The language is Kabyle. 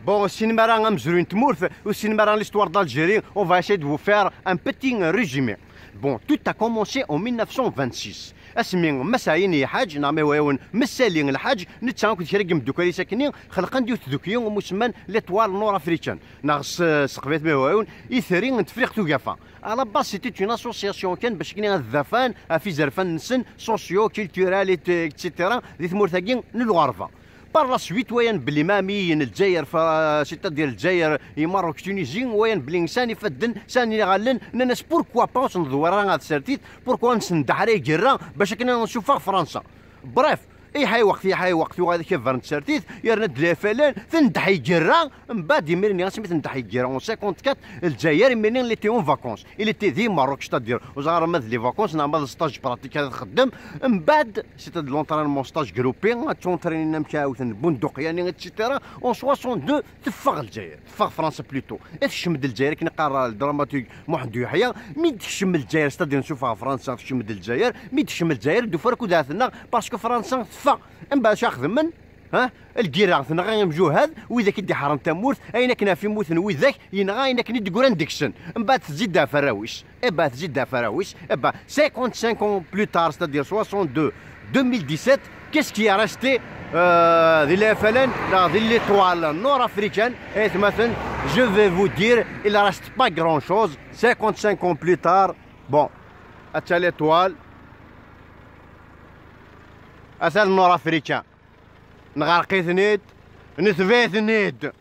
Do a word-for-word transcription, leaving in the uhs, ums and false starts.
Bon, ur ssinen ara amezruy n tmurt, ur ssinen ara l'histoire d'Algérie, on va essayer de vous faire un petit résumé. Bon, tout a commencé en mille neuf cent vingt-six. Asmi Mass Ɛini Lḥaǧ, neɣ ma iwayawen Mass Ali Lḥaǧ, netta akked kra n yimeddukkal-is akkenni, xelqen-d yiwet tdukli umi semman l'Étoile Nord-Africaine, neɣ s, s teqbaylit ma iwayawen, Itri n Tefriqt Ugafa. À la base, c'était une association kan bac akken ad dafan ɣef izerfan-nsen, socio-culturel, et, et cetera, di tmurt-agi n lɣerba. Par la suite, wayan belli ma mi n Lezzayer, fa-, c'est-à-dire Lezzayer, i Maroc, Tunisie, wayan belli sɛan ifadden, sɛan iɣallen, nnan-as: "Pourquoi pas ur s-nḍewwer ara ɣer tsertit, pourquoi ur s-ndeḥ ara igerra bac akken ad nsuffeɣ Fransa?" Bref, iḥa i weqt, iḥa i weqt, uɣal ad k-abren tsertit, yerna-d lafalan, tendeḥ igerra, mbaɛd imir-nni, asmi tendeḥ igerra, en cinquante-quatre, Lezzayer, imir-nni, il était en vacances, il était di Maroc, c'est-à-dire, ur ẓriɣ ara ma d les vacances, neɣ ma d stage pratique ad txeddem, mbaɛd, c'était de l'entraînement, stage groupé, ad ttɛuntrénin amek ɛawten bunduq, yani, et cetera. En soixante-deux, teffeɣ Lezzayer, teffeɣ Fransa plutôt. Ad tekcem-d Lezzayer, akken iqqar le dramaturge Muḥend Uyeḥya, mi d-tekcem Lezzayer, c'est-à-dire nsuffeɣ Fransa, tekcem-d Lezzayer, mi d-tekcem Lezzayer, d ufar akk d at-nneɣ, parce que Fransa teffeɣ. Mbaɛd acu xedmen? Ha? Lgirra tenɣa imjuhad, widak i d-iḥeṛṛen tamurt, ayen akken ɣef i mmuten widak, yenɣa ayen akken i d-ggran deg-sen. Mbaɛd tezzi-d ɣef arraw-is. Eh ben, tezzi-d ɣef arraw-is. Eh ben, cinquante-cinq ans plus tard, c'est-à-dire soixante-deux, deux mille dix-sept, qu'est-ce qui a resté, euh, di lafalan, neɣ di l'Étoile Nord-Africaine? Aytmaten, je vais vous dire, il reste pas grand-chose. Cinquante-cinq ans plus tard, bon, atta l'Étoile, atta le Nord-Africain. Nɣerq-iten-id, netba-ten-id.